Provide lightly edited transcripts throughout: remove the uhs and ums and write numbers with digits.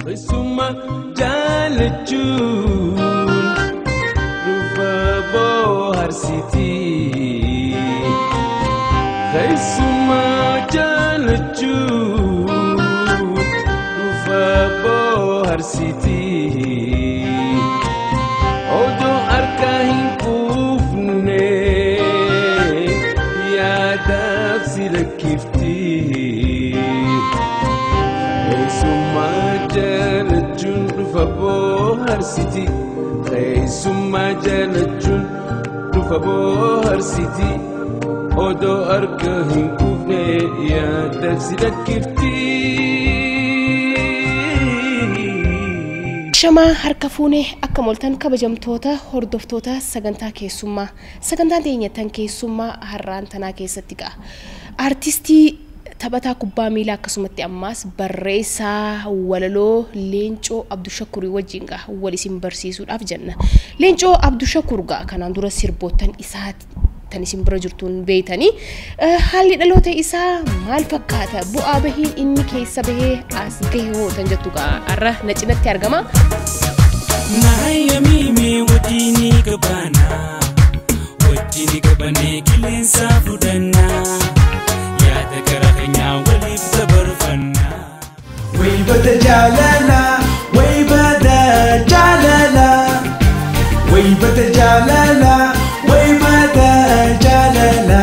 Keessummaa jaalachuun dhufa bohaarsitii. Keessummaa jaalachuun dhufa bohaarsitii. Odoo harka hin quufne yaadaaf si lakkifti. Keessummaa jaalachuun dhufa bohaarsitii. Keessummaa jaalachuun dhufa bohaarsitii. Odoo harka hin quufne yaadaaf si lakkifti. Shamaa harka fuunee akka moltan kabajamtoota hordoftoota sagantaa keessummaa, sagantaan teenyattan keessummaa har'aan tanaa keessatti ga'a. Artistii, taphataa kubbaa miilaa, akkasumatti ammaas barreessaa walaloo Leencoo Abdushakurii wajjin ga'a wal isin barsiisuudhaaf jenna. Leencoo Abdushakur ga'a kanaan dura sirboottan isaa tan isin bira jirtuun beeytanii, haalli dhaloota isaa maal fakkaata, bu'aa bahii inni keessa bahee as gahe hoo tan jettu ga'a har'a na cinatti argama. Naayamiime wajjini qabaanaa, wajjini qabanee qilleensa fudhannaa, yaada gara keenyaa waliif dabarfannaa. Waybada jaalala, waybada jaalala, waybada jaalala, waybada jaalala.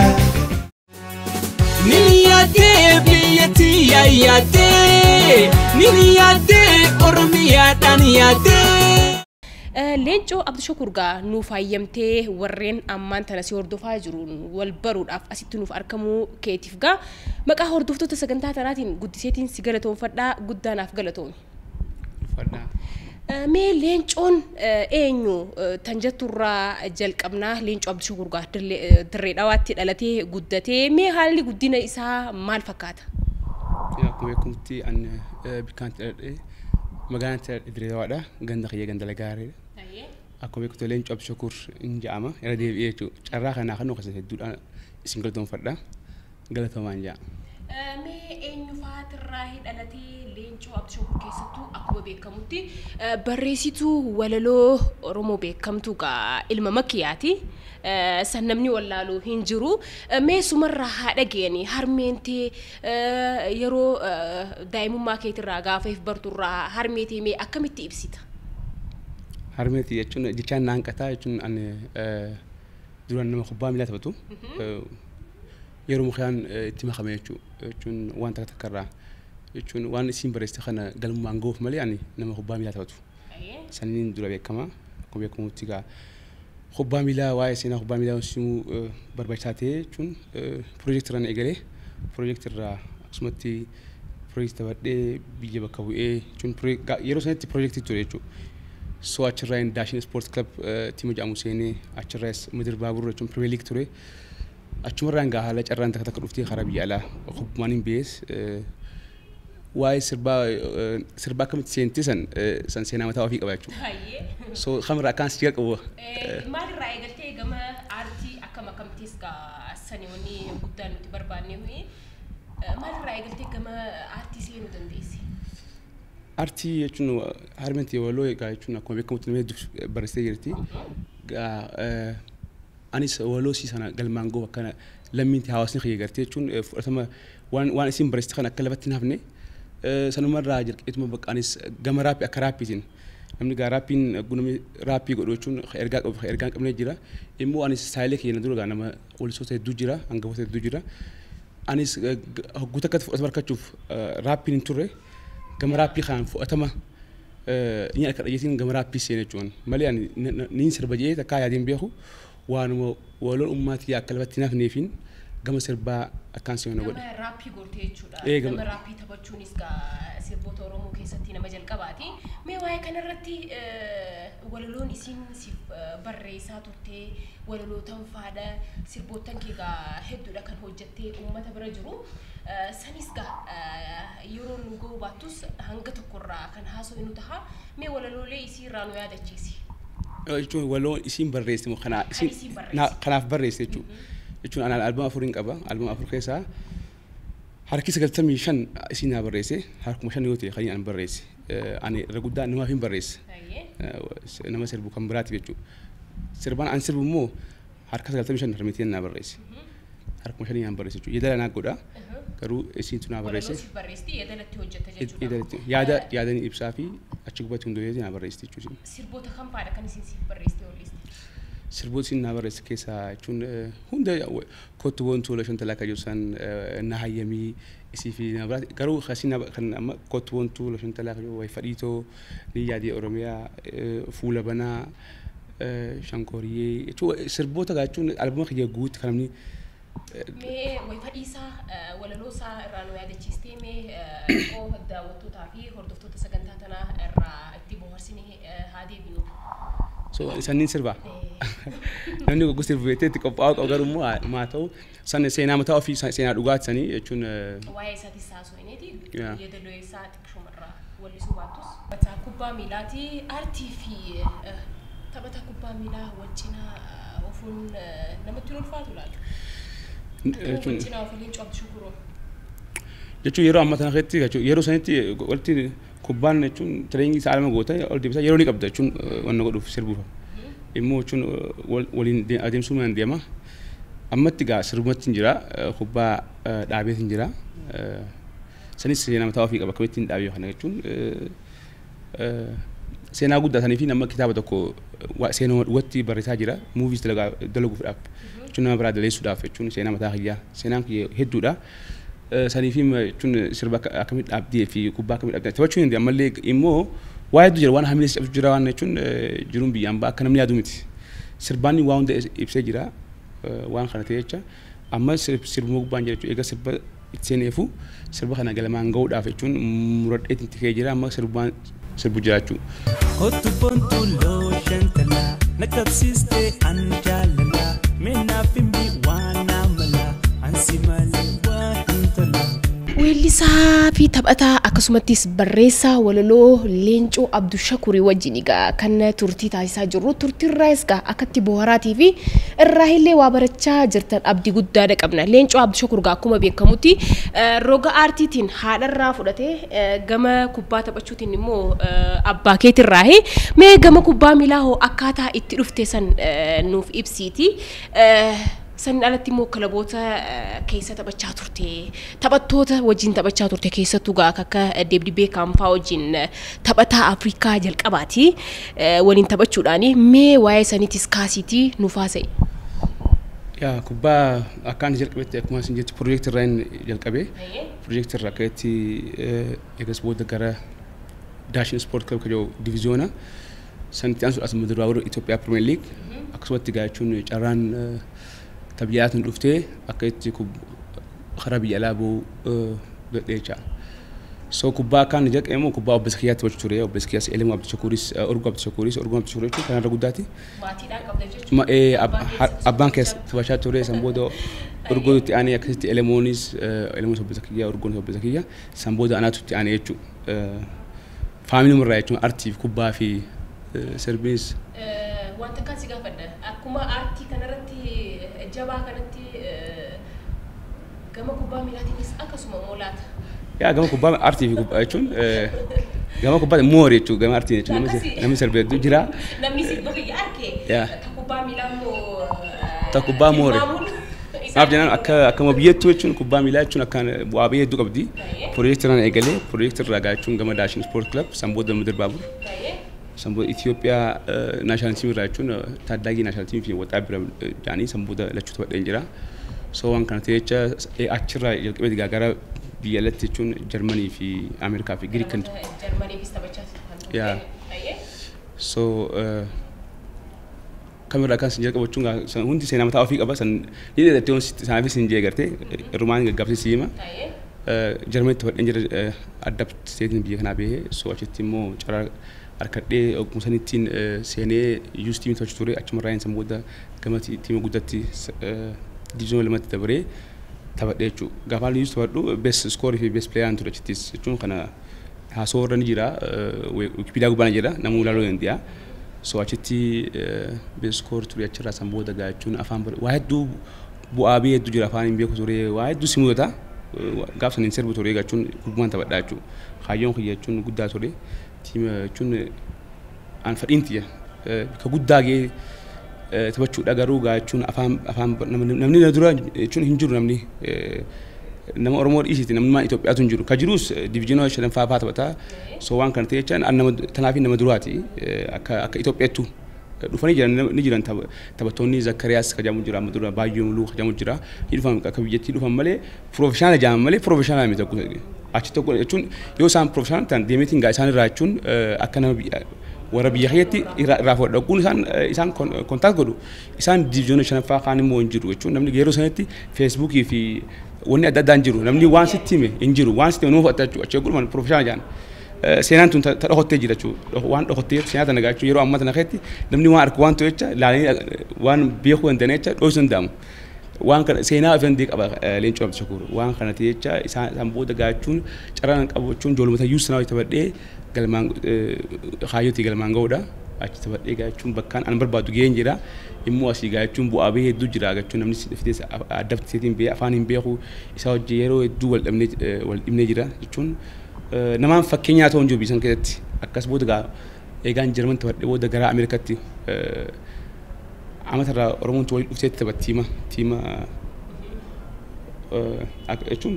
Nini yaadee biyya tiyya yaadee, nini yaadee Oromiyaadhaan yaadee. Leencoo Abdushakur gaa nuuf hayyamtee warreen ammaan tana si hordofaa jiruun wal baruudhaaf asitti nuuf argamuu keetiif gaa maqaa hordoftoota sagantaa tanaatiin guddiseetiin si galatoonfadhaa, guddaa naaf galatoomi. Uffadhaa. Mee Leencoon eenyu tan jetturraa jalqabnaa. Leencoo Abdushakur gaa Dirree Dhawaatti dhalatee guddatee, mee haalli guddina isaa maal fakkaata? Akkuma beekamutti an bikkaantti dhaladhee magaalaan itti dhaladhe Dirree Dhawaadha. Ganda kiyya ganda Lagaareedha. Akkuma beekutti Leencoo Abdushakur hin jedhama. Irra deebi'ee jechuudha. Carraa kanaa kan nuuf hedduudhaan isin galatoomfadha. Galatoomaan jedha. Mee eenyu fa'aatirraa dhalatee Leencoo Abdushakur? Keessattuu akkuma beekamutti barreessituu walaloo Oromoo beekamtuu gaa ilma Makkiyaati. San namni wallaaluu hin jiru. Mee sumarraa haa dhageeni, harmeentee yeroo daa'imummaa keetirraa gaafa if barturraa harmeetee mee akkamitti ibsita? Harmeetii jechuun jechaan naan qataa jechuun ani duraan nama kubbaa miilaa taphatu. Yeroo mukaan itti makame jechuudha. Jechuun waan takka takka irraa jechuun waan isiin barreessite kana galmaan ga'uuf malee ani nama kubbaa miilaa taphatu. Sanniin dura beekama. Akkuma beekamutti egaa kubbaa miilaa, waa'ee seenaa kubbaa miilaa simuu barbaachisaa ta'e jechuun piroojeektii irraan eegalee, piroojeektii irraa akkasumatti piroojeektii taphadhee biyya bakka bu'ee jechuun yeroo sanatti piroojeektii ture jechuudha. So achirraa Daashin Sport Club tiima jedhamu seenee, achirraas Midir Baabur jechuun Premier League ture. Achumarraan gaa haala carraan takka takka dhuftee karaa biyya alaa kubbumaan hin bees waa'ee sirbaa sirbaa akkamitti seente san seenaa mataa ofii qaba jechuudha. So kamirraa akkaan si jalqabu. Maalirraa eegaltee gama aartii akkam akkamittis gaa sani wanni guddaan nuti barbaanne, maalirraa eegaltee gama aartii seenuu dandeesse? Aartii jechuun harmeen walaloo egaa jechuun akkuma beekamutti nama hedduu barreessitee jirti. Gaa anis walaloo sii sana galmaan ga'u akkana lammiin hawaasni kiyya gartee jechuun fudhatama waan isin barreessite kana akka lafatti hin hafne sanumarraa jalqabeetuma bakka anis gama raappii akka raappiitiin namni gaa raappiin namni raappii godhu jechuun ergaa qabu ergaa hin qabne jira. Immoo anis style kiyya dura gaa nama weellistoota hedduu jira, hangafoota hedduu jira. Anis hogguu takkatti fudhatama argachuuf raappiin hin turre, gama raappii kanaan fudhatama ni akka dhageetiin gama raappii seene jechuun malee ani niin sirba jedhee takkaa yaadeen beeku, waanuma waloon ummaatii akka lafatti hin hafneefin gama sirbaa akkaan seenu godhe. Gama raappii gortee jechuudha. Ee, Gama raappii taphachuunis gaa sirboota Oromoo keessatti nama jalqabaati. Mee waa'ee kanarratti walaloon isiin siif barreessaa turte walalootan faadha, sirboottan kee gaa hedduudha kan hojjettee uummata bira jiru. Sanis gaa yeroo nu ga'uu baattus hanga tokkorraa kan haasofnu taha. Mee walaloolee isii irraa nu yaadachiisi. Jechuun waloo isiin barreessite moo kana Kan isiin barreessite. Kanaaf barreessite jechuudha. Jechuun anaan albama afur hin qaba. Albama afur keessaa Harki 95 isiin naa barreesse, harkuma 5 yoo ta'e kan ani barreesse. Ani irra guddaa namaaf hin barreesse. Nama sirbu kan biraati jechuudha. Sirbaan an sirbu immoo harka 95 harmeetiin naa barreesse. Harkuma 5 aan barreesse jechuudha. Yeedala naa godha. Garuu isiintu naa barreesse. Walaloo siif barreessiti, yeedalatti hojjetta jechuudha. Yeedalatti yaada yaadanii ibsaa fi achi gubbatti hundoofee naa barreessiti jechuudha. Sirboota kam fa'aadha kan isin siif barreessite weelliste? Sirboota isin naa barreesse keessaa jechuun hunda kottu boontuu lashan talaa jiru san na hayyamii isii fi na biraati garuu kasii kan amma kottu boontuu lashan talaa jiru wayi fadhiitoo ni yaadee Oromiyaa fuula banaa shankooriyee jechuun sirboota jechuun albuma kiyya guutti kan namni Mee wayi fadhiisaa walaloo isaa irraa nu yaadachiistee mee xiqqoo daawwattootaa fi hordoftoota sagantaa tanaa irraa itti bohaarsinee haa deebinu. So sanniin sirbaa. Namni gogu sirbu beektee itti qophaa'uu qabu garuu immoo maa ta'u san seenaa mataa ofii seenaa dhugaati sanii jechuun Waa'ee isaatis haasofneeti yeedaloo isaa xiqqishumarraa wallisuu baattus. Taphataa kubbaa miilaati aartii fi taphataa kubbaa miilaa wal cinaa ofuun namatti hin ulfaatu laata? Wal cinaa ofuun Leencoo Abdishakuroo. Jechuun yeroo ammaa tana keessatti jechuun yeroo sanitti walitti kubbaan jechuun tireenyii isaa alama goota ol deebisaa yeroo ni qabda jechuun wanna godhuuf sirbuuf. Immoo jechuun waliin adeemsuu ni deema. Ammatti gaa sirbumatti hin jira kubbaa dhaabeet hin jira. Sanis seenaa mataa ofii qaba akkamitti hin dhaabee kana jechuun seenaa guddaa sanii fi nama kitaaba tokko seenaa dhugatti barreessaa jira muuviis dalaguudhaaf jechuun nama biraa daleessuudhaaf jechuun seenaa mataa kiyyaa seenaan kiyya hedduudha. Sanii fi jechuun sirba akkamitti dhaabdee fi kubbaa akkamitti dhaabdee taphachuu hin ammallee immoo waa hedduu jira waan hamilee cabsu jira waan jechuun jiruun biyyaan ba'a akka namni yaadu miti. Sirbaan waa hunda ibsee jira waan kana ta'e jecha amma sirbuma gubbaan jira jechuudha egaa sirba itti seeneefu sirba kana galmaan gahuudhaaf jechuun muradhee itti ka'ee jira amma sirbaan sirbu jira jechuudha. Kottu boontuu looshan talaa na qabsiistee an jaalalaa mee naaf himi waan naa malaa ansi malee waa hin tolaa. Weellisaa fi taphataa akkasumattis barreessaa walaloo Leencoo Abdushakurii wajjin egaa kan turtii taasisaa jirru. Turtiirraas egaa akkatti bohaaraatii fi irraa illee waa barachaa jirtan abdii guddaadha qabna. Leencoo Abdushakur egaa akkuma beekamutti roga aartiitiin haadharraa fudhatee gama kubbaa taphachuutiin immoo abbaa keetirraa mee gama kubbaa miilaa hoo akkaataa itti dhufte san nuuf ibsiiti. San alatti immoo kilaboota keessa taphachaa turte taphattoota wajjin taphachaa turte keessattuu gaa akka Deevid Beekam fa'aa wajjin taphataa Afrikaa jalqabaati waliin taphachuudhaani mee waa'ee saniitis kaasiitii nuuf haasa'e. Yaa kubbaa akkaan jalqabetti akkuma isin jettu piroojeektii irraa jalqabe piroojeektii irraa akkatti eegas booda gara Daashin Ispoort Kilab kan jedhu diviiziyoona sanitti aansuudhaas muduraa Itoophiyaa Pirimeer Liig akkasumatti gaa jechuun carraan tabiyaatun dhuftee akka itti karaa biyya alaa ba'uu godhee jecha. So kubbaa akkaan jalqabe immoo kubbaa obboleessa kiyyaatti taphachuu ture. Obboleessa kiyyaas Elemoo Abdishakuuris Urgoo Abdishakuuris Urgoo Abdishakuur jechuun kanarra guddaati. Maatiidhaan qabda jechuudha. Abbaan keessa taphachaa ture san booda Urgoo itti aanee akkasitti Elemoonis Elemoonis obboleessa kiyyaa Urgoonis obboleessa kiyya san booda anaatu itti aanee jechuudha. Faamiliin irraa jechuun artii fi kubbaa fi sirbiis. Wanta kan si gaafadha akkuma aartii kanarratti jabaa kanatti gama kubbaa miilaatiinis akkasuma moolaata. Yaa gama kubbaa aartii fi kubbaa jechuun gama kubbaa moori jechuun gama aartii jechuun namni sirbe hedduu jira. Namni sirba kiyya arke ta kubbaa miilaa immoo Ta kubbaa moori. Maaf jennaan akka akkuma biyyattuu jechuun kubbaa miilaa jechuun akkaan bu'aa ba'ii hedduu qabdi. Piroojeektii irraan eegalee piroojeektii irraa gaa jechuun gama Daashin Ispoort Kilab san booda Midir Baabur. San booda Itoophiyaa naashinaal tiimii irraa jechuun taaddaagii naashinaal tiimii fi waxaa bira jaanii san booda lachuu taphadheen jira. So waan kana ta'e jecha achirraa jalqabee gaa gara biyya alatti jechuun Jarmanii fi Ameerikaa fi Giriik kan Jarmaniifis taphachaa turte. Yaa. So kamirraa kan isin jalqabu jechuun hundi seenaa mataa ofii qaba san ni dheedattee isaafis hin jee gartee rumaan gaggaabsee si hima. Jarmanitti taphadheen jira adda seetiin biyya kanaa bahee so achitti immoo carraa harkadhee ogummaa sanittiin seenee yuus tiimii taphachuu ture achumarraa hin san booda gama tiima guddaatti diviiziyoona lamatti dabaree taphadhee jechuudha. Gaafaan yuus taphadhu best scorer fi best player ture achittis jechuun kana haasoo irra ni jira wikipiidiyaa gubbaa ni jira namuu ilaaluu danda'a. So achitti best scorer ture achirraa san booda gaa jechuun afaan waa hedduu bu'aa ba'ii hedduu jira afaan hin beeku ture waa hedduu si mudata. Gaaf saniin sirbu ture jechuun kubbaan taphadhaa jechuudha. Kaayyoon kiyya jechuun guddaa ture. Tiima jechuun an fadhiin tiyya bakka guddaa gahee taphachuudha garuu gaa jechuun afaan namni na dura jechuun hin jiru namni nama Oromoo dhiisiti namni maan Itoophiyaatu hin jiru. Ka jirus diviizhinii shanaffaa fa'aa taphataa. So waan kana ta'e jechaan nama tanaaf nama duraati akka Itoophiyaattu dhufanii jiran ni jiran taphattoonni Zakariyaas ka jedhamu jira amma dura Baayyoo Muluu ka jedhamu jira. Ni dhufan akka biyyattii dhufan malee piroofeshaanaala jedhaman malee piroofeshaanaala miti tokko achi tokko jechuun yoo isaan piroofeshaanaala ta'an deemeetiin gaa isaan irraa jechuun akka nama warra biyya keetti irraa fudhadha. Kun isaan kontaakt godhu isaan diviizhinii shanaffaa kaan immoo hin jiru jechuun namni yeroo sanatti feesbuukii fi wanni adda addaa hin jiru namni waan sitti hime hin jiru waan sitti hime nama fudhata jechuudha achi gurman piroofeshaanaala jedhan. Seenaan tun ta dhokottee jira jechuudha waan dhokottee seenaa tana jechuudha yeroo ammaa tana keessatti namni waan argu waan ta'e jecha ilaalanii waan beekuu danda'an jecha dhoksuu danda'amu. Waan kana seenaa ofii danda'e qaba Leencoo Abdishakuur waan kana ta'e jecha isaan booda gaachuun carraan qabu jechuun ijoollumata iyyuu sanaa taphadhee galmaan kaayyootii galmaan ga'uudha. Achi taphadhee gaachuun bakkaan an barbaadu ga'een jira. Immoo asii gaachuun bu'aa bahee hedduu jira gaachuun namni fidee addabteetiin beeku afaan hin beeku isaa hojii yeroo hedduu wal dhabnee jira jechuun namaan fakkeenyaa ta'uun jiru biyya keessatti akkas booda gaa eegaan Jarman taphadhee booda gara Ameerikaatti amatarraa Oromoon waliin dhuftee taphatti tiima jechuun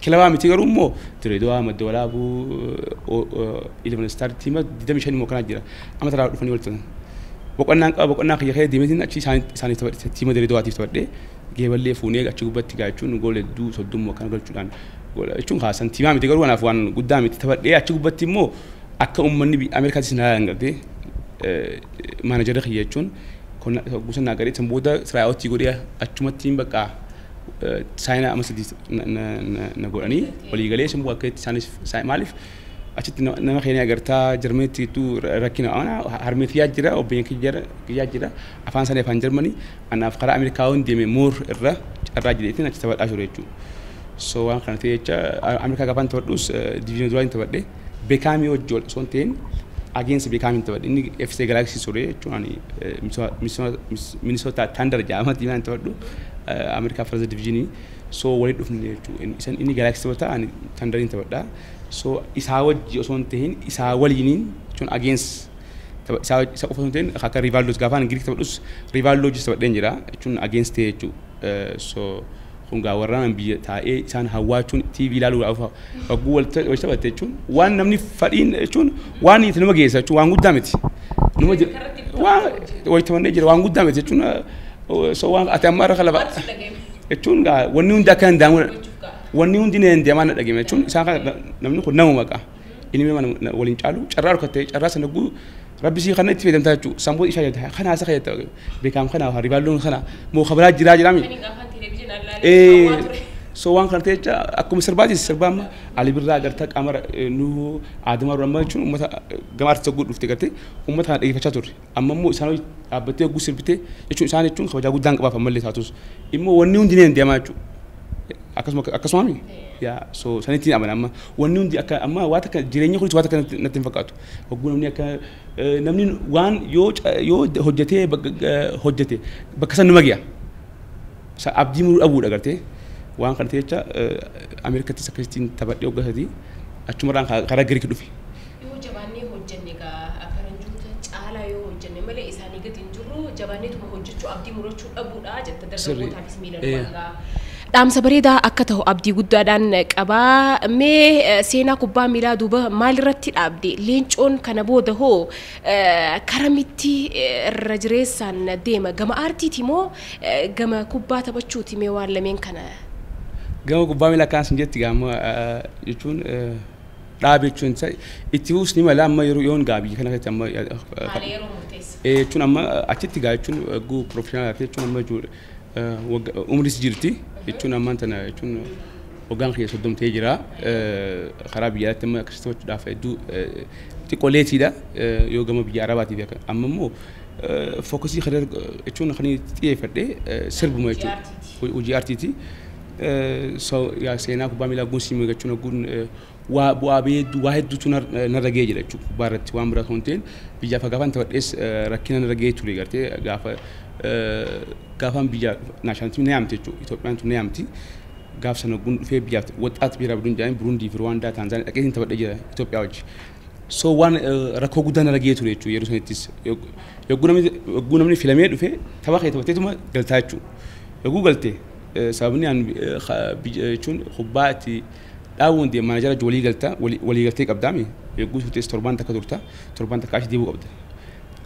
kilabaa miti garuu immoo Direedawaa Madda Walaabuu Eleven Star tiima 25 immoo kanaa jira amatarraa dhufanii walitti boqonnaan qaba boqonnaa kiyya kee deemeetiin achi isaaniif taphadhe tiima Direedawaatiif taphadhee geeballee fuunee achi gubbatti gaachuun gool hedduu 30 akkana galchuudhaan jechuun kaasan tiimaa miti garuu anaaf waan guddaa miti taphadhee achi gubbatti immoo akka uummanni Ameerikaattis na ilaalan gartee maanajarri kiyya jechuun gusannaa gadhee san booda siraayootii godhee achumatti bakka saayinaa amma sadii na godhanii walii galee san akka isaanis maaliif achitti nama keenya agartaa Jarmaniitti rakkina harmeetiyyaa jira obboleen kiyyaa jira afaan isaanii afaan Jarmanii anaaf karaa Ameerikaa waan deeme moor irra carraa jireetiin achi taphadhaa ture jechuudha. So waan kana ta'e jecha Ameerikaa gaafaan taphadhus diviizhinii duraan taphadhe Beekaamii wajji wal osoo hin ta'in against Beekaamiin taphadhe inni FC Galaxy ture jechuun ani Minnesota Thunder jedhama tiimaan taphadhu Ameerikaa First Divisionii so walitti dhufne jechuudha inni Galaxy taphata ani Thunderiin taphadha. So isaa wajji osoo hin ta'in isaa waliiniin jechuun against isa qofa osoo hin ta'in akka Rivaldoos gaafaan Giriik taphadhus Rivaldoo wajjis taphadheen jira jechuun against ta'e jechuudha. So kun gaa warraan biyya taa'ee isaan hawwaachuun TV ilaaluudhaaf wagguu wal taphatte jechuun waan namni fadhiin jechuun waan itti nama geessa jechuun waan guddaa miti. Nama waan wayitamanne jira waan guddaa miti jechuun so waan ati amma irra kalaba jechuun gaa wanni hundi akka hin daamu wanni hundi ni danda'amaa na dhageme jechuun isaan kana namni kun nama maqaa inni nama waliin caalu carraa harkattee carraa sana guu rabbi sii kana itti fayyadamtaa jechuudha sammuu isaa jedha kana haasa kayyata beekaam kana Rivaaldoon kana moo kabaraa jiraa jiraami. So waan kana ta'e jecha akkuma sirbaatis sirbaa amma Ali Birraa agartaa qaama Nuhuu Aadamaa Amma jechuun uummata gama artistii guutuu dhufte gartee uummata kana dhaggeeffachaa turre amma immoo isaan dhaabbattee hogguu sirbitee jechuun isaan jechuun kabajaa guddaan qabaaf ammallee taatus immoo wanni hundi ni danda'amaa jechuudha. Akkasuma yaa so sanittiin amana amma wanni hundi akka amma waa takka jireenya kunis waa takka natti hin fakkaatu hogguu namni akka namni waan yoo hojjetee hojjete bakka san nama ga'a. Abdii muruu dhabuudha gartee waan kana ta'e jecha Ameerikaattis akkasittiin taphadhee waggaa sadii achumarraan karaa Giriik dhufe. Yoo jabaannee hojjenne egaa faranjoota caalaa yoo hojjenne malee isaanii gadi hin jirru jabaanneetuma hojjechuu abdii murachuu dhabuudha jetta dargaggootaafis miila dhugaa. Dhaamsa bareedaa akka ta'u abdii guddaadhaan qabaa. Mee seenaa kubbaa miilaa duuba maalirratti dhaabde? Leencoon kana booda hoo karamitti irra jireessaan deema? Gama aartiiti moo gama kubbaa taphachuuti mee waan lameen kana? Gama kubbaa miilaa akkaan sin jetti gama jechuun dhaabe jechuun itti fuufus ni mala amma yeroo yoon gaa biyya kana keessatti amma Haala yeroo murteessa. Jechuun amma achitti gaa jechuun guu piroofeshinaalaa jechuun amma jechuudha umris jirti jechuun ammaan tana jechuun hoggaan kiyya 30 ta'ee jira karaa biyyaatti amma akkasitti gochuudhaaf hedduu xiqqoo leetiidha yoo gama biyya arabaatiif amma immoo fookasii kana jechuun kan xiyyeeffadhee sirbuma jechuudha hojii aartiiti. So yaa seenaa kubbaa miilaa guun simee jechuun guun waa bu'aa hedduu waa hedduutu narra ga'ee jira jechuudha kubbaa irratti waan biraa osoo hin ta'in biyyaaf gaafaan taphadhees rakkina narra ga'ee ture gartee gaafa gaafaan biyya naashinaal tiimii na yaamte jechuudha Itoophiyaan tun na yaamti Gaaf sana gun dhufee biyyaaf waxaat biiraa Burundi jedhanii Burundii fi Ruwaandaa Taanzaaniyaa dhaqeetiin taphadhee jira Itoophiyaa wajji. So waan rakkoo guddaa narra gahee ture jechuudha yeroo sanittis. Yogguu namni filamee dhufe tapha kee taphatteetuma galtaa jechuudha. Yogguu galte sababni an jechuun kubbaa itti dhaabuun deema maanaajara walii galta walii galtee qabdaami. Yogguu turtes torbaan takka turta torbaan takka achi deebuu qabda.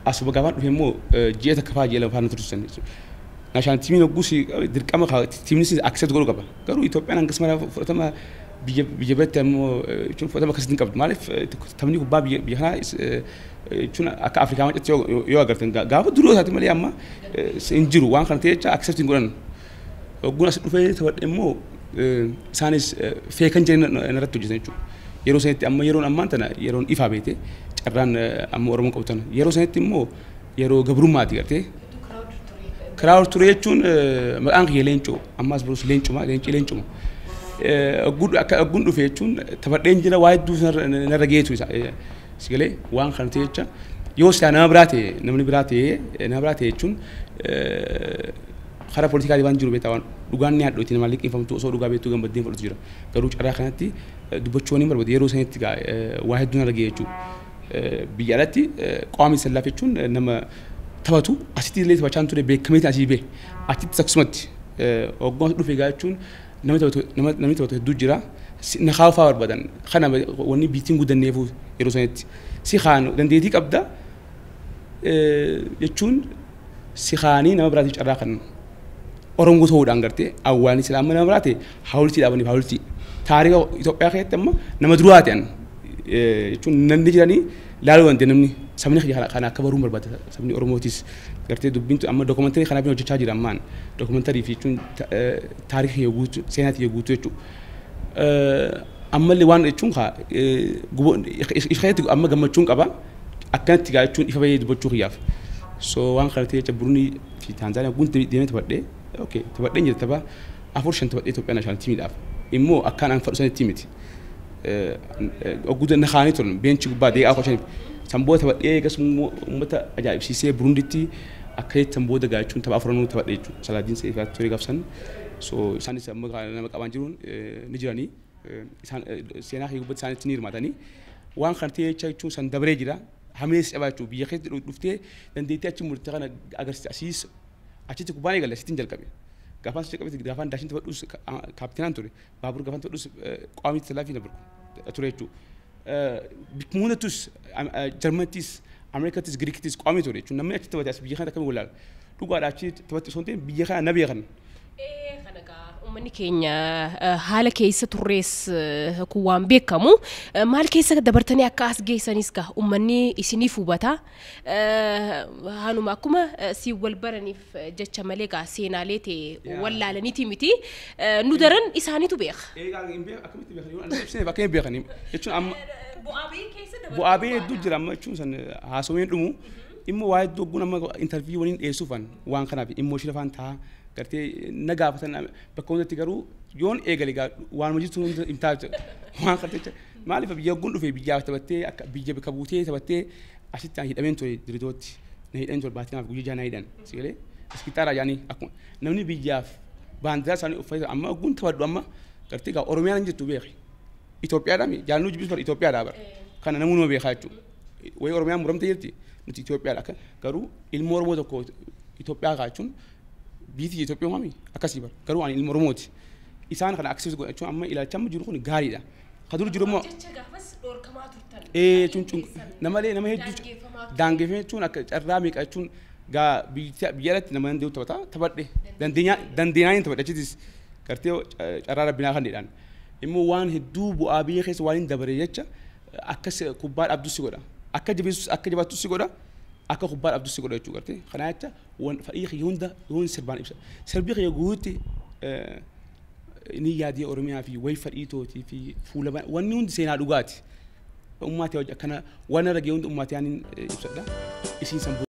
Asuma gaafaan dhufe immoo ji'a takka fa'aa ji'a lama fa'aa na tursiisan. National tiimiin yogguu si dirqama tiimni si accept godhuu qaba. Garuu Itoophiyaan hangas mara fudhatama biyya biratti ammoo jechuun fudhatama akkasitti hin qabdu. Maaliif taphni kubbaa biyya kanaa jechuun akka Afrikaa mancatti yoo agartan gaafa duroo isaati malee amma hin jiru waan kana ta'e jecha accept hin godhan. Yogguun as dhufee taphadhe immoo isaanis feekan jiran irratti hojjetan jechuudha. Yeroo sanitti amma yeroon ammaan tana yeroon ifaa beete carraan amma Oromoon qabu tana. Yeroo sanitti immoo yeroo gabrummaati gartee. Kiraawur ture jechuun maqaan kiyya Leencoo ammaas barus Leencuma Leencii Leencuma. Ogguun dhufe jechuun taphadheen jira waa hedduu narra geetu si galee waan kana ta'e jecha yoo silaa nama biraa ta'e namni biraa ta'e nama biraa ta'e jechuun karaa politikaatii waan jiru beektaa waan dhugaan ni haadhooti nama liqeeffamtu osoo dhugaa beektuu gammaddeen fudhatu jira. Garuu carraa kanatti dubbachuu waan hin barbaadu yeroo sanitti waa hedduu narra gahee jechuudha. Biyya alatti qaamni sallaaf jechuun nama taphatu asitti illee taphachaa ture beekameetiin asii bahe achitti akkasumatti hoggansa dhufe egaa jechuun namni taphatu hedduu jira. Na kaa'uu fa'aa barbaadan kana wanni biitiin guddanneefu yeroo sanitti si kaan dandeettii qabda jechuun si kaanii nama biraatiif carraa kan Oromoo ta'uudhaan gartee awwaalni silaa amma nama biraa ta'e haawultii dhaabaniif haawultii taarika Itoophiyaa keessatti amma nama duraa ta'an jechuun namni jiranii laaluu wanti namni sabni kana akka baruun barbaada sabni Oromootis gartee dubbiin amma dookumantarii kanaaf hojjechaa jira ammaan dookumantarii fi jechuun taarika yoo guutu seenaati yoo guutu jechuudha. Ammallee waan jechuun ifeetti amma gammachuun qaba akkanatti gaa jechuun ifa baay'ee dubbachuu kiyyaaf. So waan kana ta'e jecha Burundii fi Taanzaaniyaa guutuu deemee taphadhee okay taphadheen jira tapha 4-5 taphadhee Itoophiyaa national tiimiidhaaf immoo akkaan an fadhu sanitti miti. Oguu na kaanii turan beenchi gubbaa deeqaa 15 san booda taphadhee eegas uummata ajaa'ibsiisee Burunditti akka san booda gaa jechuun tapha afranuu taphadhee jechuudha. Salaadiin Seefaat ture gaafsan so isaanis amma nama qabaan jiruun ni jiranii isaan seenaa kee gubbatti isaanitti ni hirmaatanii waan kana ta'e jechuun san dabaree jira. Hamilees cabaa jechuudha biyya keessa dhuftee dandeettii achi murte kana agarsiisa asiis achitti kubbaan eegale asittiin jalqabe. Gaafaan si jalqabe gaafaan daashin taphadhus kaapteenaan ture baabur gaafaan taphadhus qaamni talaafii na burku ture jechuudha. Bikkuma hundattus Jarmanittis Ameerikattis Giriikittis qaamni ture jechuudha namni achi taphate as biyya kana akkamii wallaala. Dhugaadha achi taphate osoo hin ta'in biyya kana na beekan. Uummanni keenya haala keessa turrees kun waan beekamu maal keessa dabartanii akka as geessanis gaa uummanni isiniif hubata. Haanuma akkuma si wal baraniif jecha malee gaa seenaalee ta'e wallaalaniiti miti nu daran isaaniitu beeka. Egaa hin beeku akkamitti beekan yoo ibsine bakka hin beekan jechuun amma bu'aa bahii hedduu jira amma jechuun san haasaween dhumu immoo waa hedduu ogguun amma intarviiyuu waliin dhiyeessuufan waan kanaaf immooshinii afaan ta'a. Gartee na gaafatan bakka hundatti garuu yoon eegale waan hojjetu hunda hin taatu waan kana jecha maaliif biyya ogguun dhufe biyyaaf taphattee akka biyya bakka buutee taphattee asitti aan hidhameen ture diritootti na hidhan ture baatinaaf guyyaa jaha na hidhan si galee iskixaaraa jaanii akkuma namni biyyaaf baandiraa isaanii uffate amma ogguun taphadhu amma gartee gaa Oromiyaan hin jirtu beeki Itoophiyaadhaa mi jaalannuu jibbis bara Itoophiyaadhaa bara kana namuu nama beekaa jechuudha wayii Oromiyaan muramtee jirti nuti Itoophiyaadha akka garuu ilmoo Oromoo tokko Itoophiyaa kaa jechuun biitii Itoophiyaa maami akkasii bara garuu ani ilma Oromooti isaan kana aksiis godhachuun amma ilaalcha amma jiru kun gaariidha. Ka dur jiru immoo Jecha gaafas dhorkamaa turtan. Jechuun namalee nama hedduu daangeffame jechuun akka carraa meeqa jechuun gaa biyya irratti nama danda'u taphata taphadhe dandeenyaan hin taphadhe achitis gartee carraa rabbinaa kan jedhan immoo waan hedduu bu'aa biyya keessa waan hin dabare jecha akka kubbaa dhabdus si godha akka jabeessus akka jabaattus si godha akka kubbaa dhabdus si godha jechuu gartee kana jecha waan fedhii kiyya hunda yoon sirbaan ibsa sirbii kiyya guutuutti ni yaadee Oromiyaa fi wayi fedhii tootii fi fuula wanni hundi seenaa dhugaati. Ummaatii akkana waan irra ga'e hundi ummaatii ibsadha. Isiin san